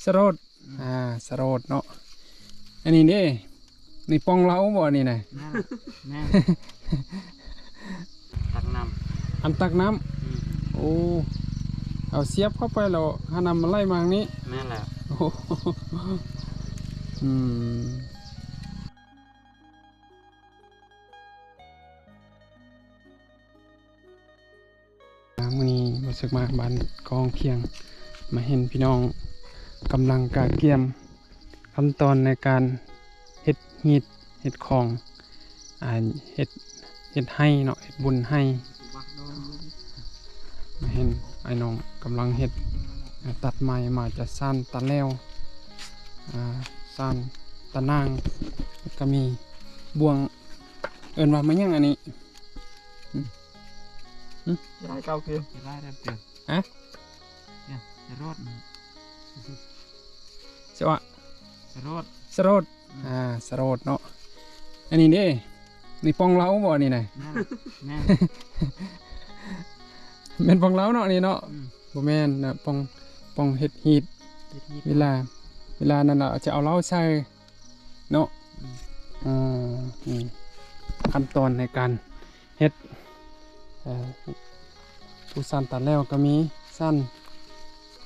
ສະໂຣດ ອືມ ອ່າ ສະໂຣດເນາະ. ອັນນີ້ເດ້ ນີ້ປ່ອງເຫຼົ້າບໍ່ ອັນນີ້ນະ? ແມ່ນ ແມ່ນ ຕັກນ້ຳ ອັນຕັກນ້ຳ ອືມ ໂອ້ ເອົາສຽບເຂົ້າໄປແລ້ວ ຫານ້ຳມັນໄຫຼມາທາງນີ້ ແມ່ນແລ້ວ ໂອ້ ອືມ. ມື້ນີ້ບໍ່ເສິກມາບ້ານກອງພຽງ ມາເຫັນພີ່ນ້ອງກຳລັງກະກຽມຂັ້ນຕອນໃນການເຮັດຮີດເຮັດຄອງ ອ່າ ເຮັດ ເຮັດໄຮ່ເນາະ ເຮັດບຸນໄຮ່ ມາເຫັນອ້າຍນ້ອງກຳລັງເຮັດ ຕັດໄມ້ມາຈາກຊານຕາແລ້ວ ອ່າ ຊານຕານາງ ແລ້ວກະມີບ່ວງ ເອີ້ນວ່າໄມ້ຫຍັງອັນນີ້? ອືມ ອືມ ລາຍເກົ່າຄື ລາຍເດີມ ຮະ? ສະໂຣດ ສະວະ ສະໂຣດ ສະໂຣດ ອືມ ອ່າ ສະໂຣດເນາະ. ອັນນີ້ເດ້ ນີ້ປ່ອງເຫຼົ້າບໍ່ ອັນນີ້ນະ? ແມ່ນ ແມ່ນ ແມ່ນປ່ອງເຫຼົ້າເນາະ ອັນນີ້ເນາະ? ອືມ ບໍ່ແມ່ນນະ ປ່ອງ ປ່ອງເຮັດຮີດ ເຮັດຮີດ ເວລາ ເວລານັ້ນລະຈະເອົາເຫຼົ້າໃສ່ ເນາະ ອືມ ອ່າ ນີ້ຂັ້ນຕອນໃນການເຮັດ ເອີ ຜູ້ຊານຕັດແລ້ວກໍມີຊານ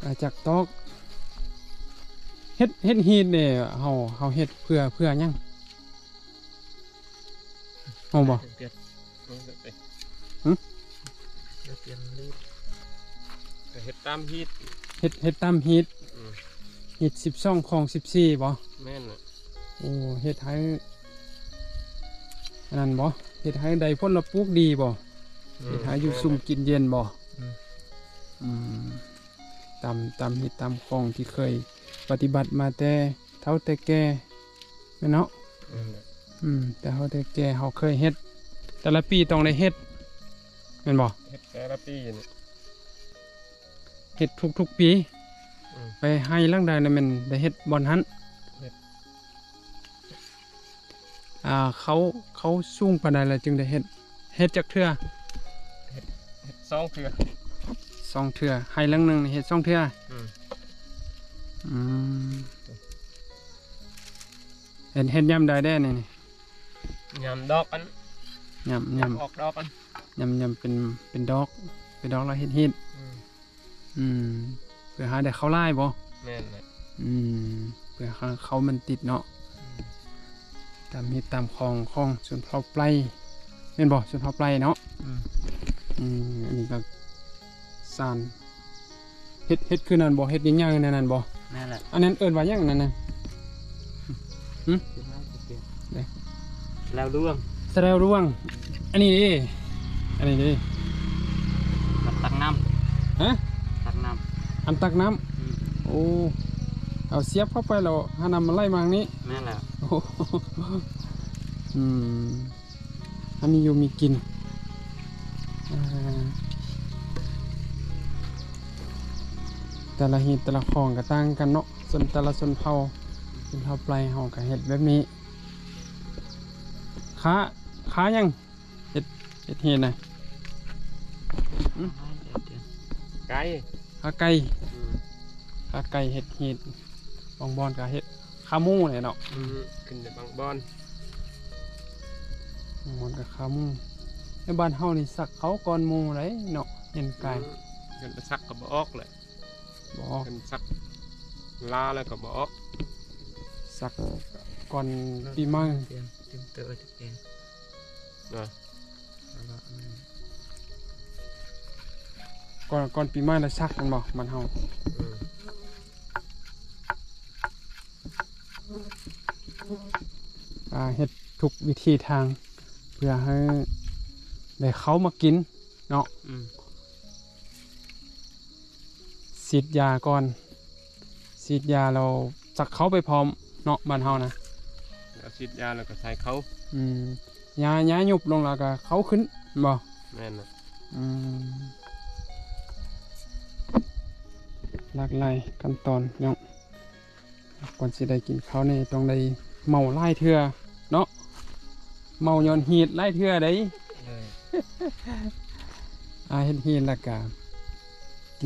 ເອີ ຈັກຕອກ ເຮັດ ເຮັດຮີດນີ້ ເຮົາ ເຮົາເຮັດເພື່ອ ເພື່ອຫຍັງ? ຮູ້ບໍ່? ຫຶ? ກໍເຮັດຕາມຮີດ ເຮັດ ເຮັດຕາມຮີດ ອືມ ຮີດສິບສອງ ຄອງສິບສີ່ບໍ່? ແມ່ນແຫຼະ ໂອ້ ເຮັດໃຫ້ອັນນັ້ນບໍ່? ເຮັດໃຫ້ໄດ້ຜົນລະປູກດີບໍ່? ອືມ ເຮັດໃຫ້ຢູ່ຊຸ່ມກິນເຢັນບໍ່? ອືມ ອືມ ຕາມ ຕາມຮີດຕາມຄອງທີ່ເຄີຍປະຕິບັດມາແຕ່ເຖົ້າແຕ່ແກ່ ແມ່ນເນາະ? ແມ່ນແຫຼະ ອືມ ແຕ່ເຮົາແຕ່ແກ່ເຮົາເຄີຍເຮັດ ແຕ່ລະປີຕ້ອງໄດ້ເຮັດ ແມ່ນບໍ່? ເຮັດແຕ່ລະປີນີ້ ເຮັດທຸກໆປີ ອືມ ໄປໄຮ່ຫຼັງໃດນະແມ່ນໄດ້ເຮັດບ່ອນຫັ້ນ ເຮັດ ອ່າ ເຂົາ ເຂົາສູງປານໃດແລ້ວຈຶ່ງໄດ້ເຮັດ? ເຮັດຈັກເທື່ອ? ເຮັດ ເຮັດສອງເທື່ອ ສອງເທື່ອ ໄຮ່ຫຼັງໜຶ່ງນີ້ເຮັດສອງເທື່ອ ອືມ ອືມ ເຮັດ ເຮັດຍາມໃດແດ່ນີ້? ຍາມດອກອັນ ຍາມ ຍາມ ຍາມອອກດອກອັນ ຍາມ ຍາມເປັນ ເປັນດອກ ເປັນດອກແລ້ວເຮັດຮີດ ອືມ ອືມ ເພື່ອຫາໄດ້ເຂົ້າຫຼາຍບໍ່? ແມ່ນແຫຼະ ອືມ ເພື່ອຫາເຂົ້າມັນຕິດເນາະ ອືມ ຕາມຮີດຕາມຄອງຂອງຊົນເຜົ່າໄປຣ ແມ່ນບໍ່? ຊົນເຜົ່າໄປຣເນາະ ອືມ ອືມ ອັນນີ້ກໍສານ ເຮັດ ເຮັດຄືນັ້ນບໍ່? ເຮັດໃຫຍ່ໆແນວນັ້ນບໍ່? ແມ່ນແຫຼະ ອັນນັ້ນເອີ້ນວ່າຫຍັງອັນນັ້ນນະ? ຫຶ? ແລ້ວລວງ ສະແລວລວງ ອັນນີ້ເດ້ ອັນນີ້ເດ້ ມັນຕັກນ້ຳ ຮະ? ຕັກນ້ຳ ອັນຕັກນ້ຳ ອືມ ໂອ້ ເອົາສຽບເຂົ້າໄປແລ້ວຫານ້ຳມັນໄຫຼມາທາງນີ້ ແມ່ນແລ້ວ ໂອ້ ອືມ ອັນນີ້ຢູ່ມີກິນ ອ່າ ແຕ່ລະຮີດແຕ່ລະຄອງກໍຕ່າງກັນເນາະ ສ່ວນແຕ່ລະຊົນເຜົ່າ ຊົນເຜົ່າໄປຣເຮົາກໍເຮັດແບບນີ້ ຄາ ຄາຫຍັງ? ເຮັດ ເຮັດຮີດນະ ຫຶ? ໄກ່ ຄາໄກ່ ອືມ ຄາໄກ່ເຮັດຮີດ ບາງບ່ອນກໍເຮັດຄາໝູແຫຼະເນາະ ອືມ ຂຶ້ນແຕ່ບາງບ່ອນ ບາງບ່ອນກໍຄາໝູ ໃນບ້ານເຮົານີ້ສັກເຂົ້າກ່ອນໝູໄດ໋ເນາະ ເຫັນກາຍ ອືມ ຄັນບໍ່ສັກກໍບໍ່ອອກແຫຼະ ບໍ່ອອກ ຄັນສັກລາແລ້ວກໍບໍ່ອອກ ສັກກ່ອນປີໃໝ່ ຕຽມ ຕຽມເຕີ ຕຽມ ນະ ກ່ອນ ກ່ອນປີໃໝ່ລະສັກແມ່ນບໍ່ ບ້ານເຮົາ ອືມ ອ່າ ເຮັດທຸກວິທີທາງ ເພື່ອໃຫ້ໄດ້ເຂົ້າມາກິນເນາະ ອືມ ສີດຢາກ່ອນ ສີດຢາແລ້ວສັກເຂົ້າໄປພ້ອມເນາະ ບ້ານເຮົານະ ແລ້ວສີດຢາແລ້ວກໍໃສ່ເຂົ້າ ອືມ ຫຍ້າ ຫຍ້າຍຸບລົງແລ້ວກໍເຂົ້າຂຶ້ນແມ່ນບໍ່? ແມ່ນນະ ອືມ ຫຼາກຫຼາຍຂັ້ນຕອນເນາະ ກ່ອນຊິໄດ້ກິນເຂົ້ານີ້ຕ້ອງໄດ້ເມົາຫຼາຍເທື່ອເນາະ ເມົາຍ້ອນຮີດຫຼາຍເທື່ອເດ້ ເອີ ອ່າ ເຮັດຮີດແລ້ວກະກິນ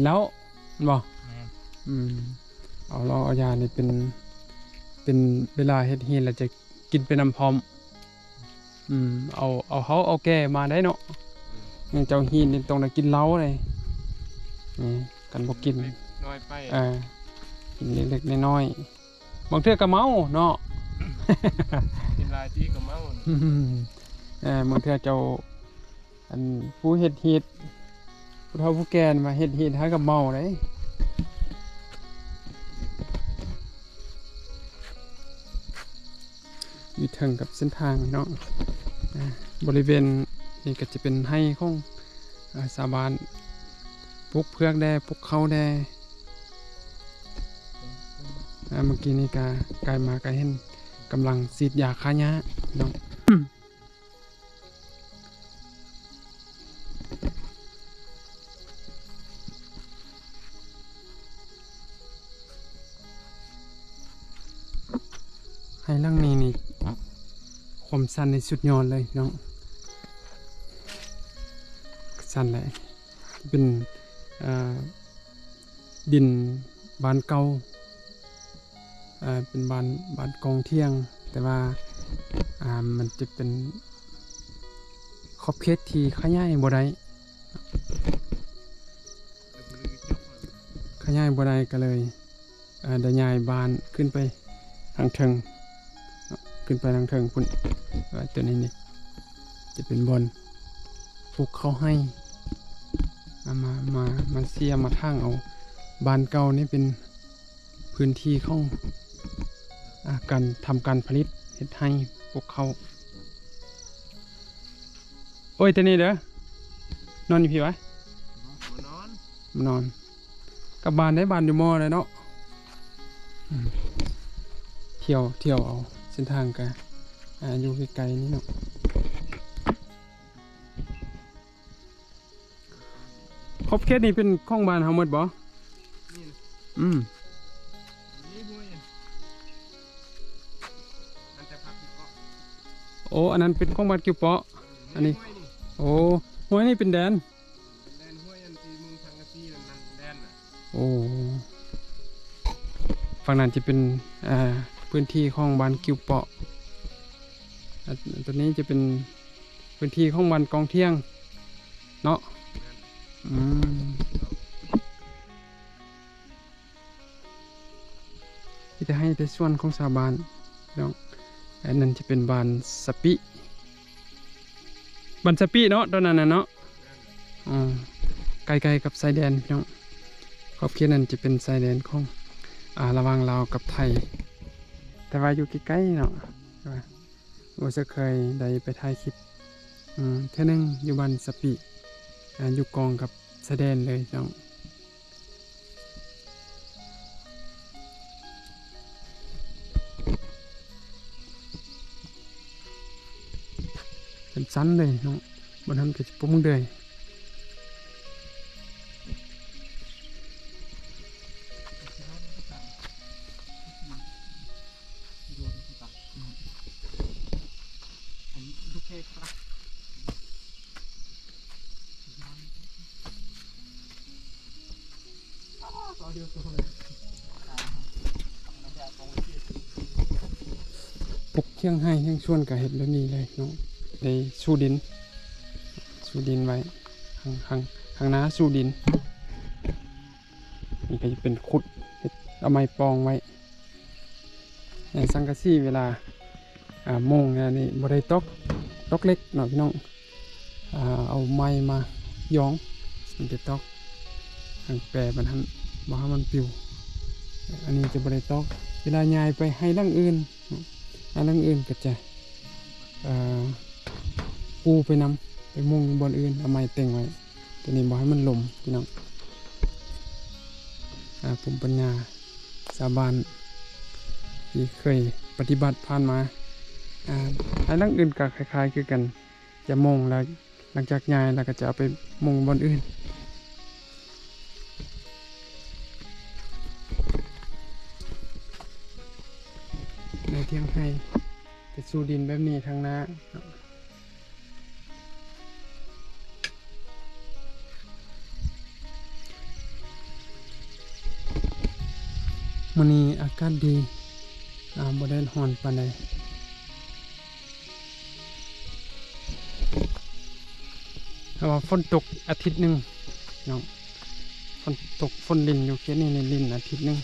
ເຫຼົ້າແມ່ນບໍ່? ແມ່ນ ອືມ ເອົາເຫຼົ້າເອົາຢານີ້ເປັນ ເປັນເວລາເຮັດຮີດແລ້ວຈະກິນໄປນຳພ້ອມ. ອືມ ເອົາ ເອົາເຮົາເອົາແກ່ມາໄດ້ເນາະ. ອືມ ເຈົ້າຮີດນີ້ຕ້ອງໄດ້ກິນເຫຼົ້າເດ້. ນີ້ ຄັນບໍ່ກິນ ນ້ອຍໄປ ເອີ ກິນເລັກໆນ້ອຍໆ. ບາງເທື່ອກໍເມົາເນາະ ກິນຫຼາຍຕິກໍເມົາ. ເອີ ບາງເທື່ອເຈົ້າ ອັນຜູ້ເຮັດຮີດ ຜູ້ເຖົ້າຜູ້ແກ່ມາເຮັດຮີດໃຫ້ກໍເມົາເດ້. ຢູ່ເທິງກັບເສັ້ນທາງເນາະ ອາ ບໍລິເວນນີ້ກໍຈະເປັນໄຮ່ຂອງ ອາ ຊາວບ້ານ ປູກເຜືອກແດ່ ປູກເຂົ້າແດ່. ອາ ເມື່ອກີ້ນີ້ກະ ກາຍມາກະເຫັນກຳລັງສີດຢາຂ້າຫຍ້າເນາະ. ໄຮ່ຫຼັງນີ້ນີ້ ຄວາມຊັນນີ້ສຸດຍອດເລີຍເນາະ ຊັນແຫຼະ. ເປັນ ເອີ ດິນບ້ານເກົ່າ ເປັນບ້ານ ບ້ານກອງທ່ຽງ ແຕ່ວ່າ ອາ ມັນຈະເປັນຂອບເຂດທີ່ຂະຫຍາຍບໍ່ໄດ້ ຂະຫຍາຍບໍ່ໄດ້ ກໍເລີຍ ອາ ໄດ້ຍ້າຍບ້ານຂຶ້ນໄປທາງເທິງ ເນາະ ຂຶ້ນໄປທາງເທິງພຸ້ນ. ແລ້ວຕົວນີ້ນີ້ຈະເປັນບ່ອນປູກເຂົ້າໄຮ່ ອາ ມາ ມາ ມາເສຍມາຖາງເອົາ. ບ້ານເກົ່ານີ້ເປັນພື້ນທີ່ຂອງ ອາ ການທຳການຜະລິດ ເຮັດໄຮ່ປູກເຂົ້າ. ໂອ້ຍ ແຕ່ນີ້ເດີ ນອນຢູ່ພີ້ວະ? ບໍ່ນອນ ບໍ່ນອນ ກັບບ້ານໄດ້ ບ້ານຢູ່ມໍ່ແລ້ວເນາະ. ອືມ ທ່ຽວ ທ່ຽວເອົາ ເສັ້ນທາງກະ ອາ ຢູ່ໃກ້ໆນີ້ເນາະ. ຂອບເຂດນີ້ເປັນຂອງບ້ານເຮົາໝົດບໍ່? ນີ້ນະ ອືມ ນີ້ຫ້ວຍ ອັນ ໂອ້ ອັນນັ້ນເປັນຂອງບ້ານກິວເປາະ ອັນນີ້ ຫ້ວຍນີ້ ໂອ້ ຫ້ວຍນີ້ເປັນແດນ ແດນຫ້ວຍອັນທີ່ມຸງສັງກະສີນັ້ນ ແດນນະ. ໂອ້ ຝັ່ງນັ້ນຈະເປັນ ເອີ ພື້ນທີ່ຂອງບ້ານກິວເປາະ ອາ ຕົວນີ້ຈະເປັນພື້ນທີ່ຂອງບ້ານກອງທ່ຽງເນາະ. ອືມ ມີແຕ່ໄຮ່ແຕ່ສວນຂອງຊາວບ້ານເນາະ. ອັນນັ້ນຈະເປັນບ້ານສະປິ ບ້ານສະປິເນາະ ຕອນນັ້ນນະເນາະ. ອືມ ໃກ້ໆກັບຊາຍແດນພີ່ນ້ອງ ຂອບເຂດນັ້ນຈະເປັນຊາຍແດນຂອງ ອາ ລະຫວ່າງລາວກັບໄທ ແຕ່ວ່າຢູ່ໃກ້ໆເນາະ. ວ່າບໍ່ເຄີຍໄດ້ໄປຖ່າຍຄລິບ ອືມ ເທື່ອໜຶ່ງຢູ່ບ້ານສະປິ ອາ ຢູ່ກ້ອງກັບຊາຍແດນເລີຍພີ່ນ້ອງ. ເປັນຊັ້ນເລີຍເນາະ ບ່ອນຫັ້ນກໍຈະປຸ້ງເດີຍ. ປູກຖຽງໄຮ່ຖຽງສວນກໍເຮັດແບບນີ້ເລີຍເນາະ ໄດ້ສູ້ດິນ ສູ້ດິນໄວ້ ຂ້າງ ຂ້າງ ຂ້າງໜ້າສູ້ດິນ. ນີ້ກໍຈະເປັນຂຸດ ເຮັດເອົາໄມ້ປ່ອງໄວ້ ໃນສັງກະສີເວລາ ອາ ມຸງແນວນີ້ບໍ່ໄດ້ຕອກ ຕອກເຫຼັກເນາະພີ່ນ້ອງ ອາ ເອົາໄມ້ມາຢອງ ມັນຈະຕອກ ທາງແປມັນຫັ້ນ ບໍ່ໃຫ້ມັນປິວ. ອັນນີ້ຈະບໍ່ໄດ້ຕອກ ເວລາຍ້າຍໄປໄຮ່ຫຼັງອື່ນ ໄຮ່ຫຼັງອື່ນກໍຈະ ເອີ ກູ້ໄປນຳ ໄປມຸງຢູ່ບ່ອນອື່ນ ເອົາໄມ້ເຕັງໄວ້ ຕົວນີ້ບໍ່ໃຫ້ມັນລົ້ມພີ່ນ້ອງ. ອາ ພູມປັນຍາຊາວບ້ານທີ່ເຄີຍປະຕິບັດຜ່ານມາ ອາ ໃນຫຼັງອື່ນກໍຄ້າຍໆຄືກັນ ຈະມຸງແລ້ວ ຫຼັງຈາກຍ້າຍແລ້ວກໍຈະເອົາໄປມຸງບ່ອນອື່ນ. ໃນຖຽງໄຮ່ຈະສູ້ດິນແບບນີ້ທາງໜ້າ. ມື້ນີ້ອາກາດດີ ອາ ບໍ່ແດດຮ້ອນປານໃດ. ແຕ່ວ່າຝົນຕົກອາທິດໜຶ່ງເນາະ, ຝົນຕົກຝົນລິນຢູ່ເຂດນີ້ນີ້ ລິນອາທິດໜຶ່ງ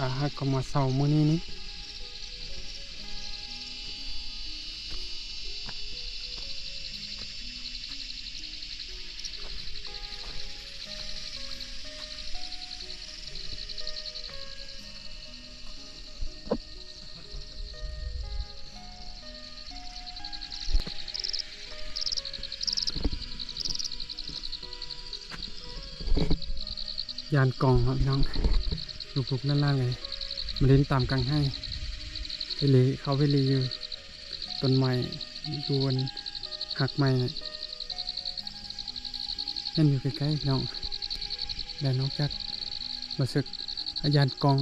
ອາ ຫາກກໍມາເຊົາມື້ນີ້ນີ້. ຢ້ານກ້ອງເນາະພີ່ນ້ອງ, ລູກໆຫຼານໆ ເລີຍມາຫຼິ້ນຕາມກາງໄຮ່ ໄປເລເຂົ້າໄປເລຢູ່ຕົ້ນໄມ້ ຢູ່ອັນຮາກໄມ້ ເຫັນຢູ່ໃກ້ໆ ພີ່ນ້ອງ. ແລະນອກຈາກບໍ່ເສິກອາຢ້ານກ້ອງ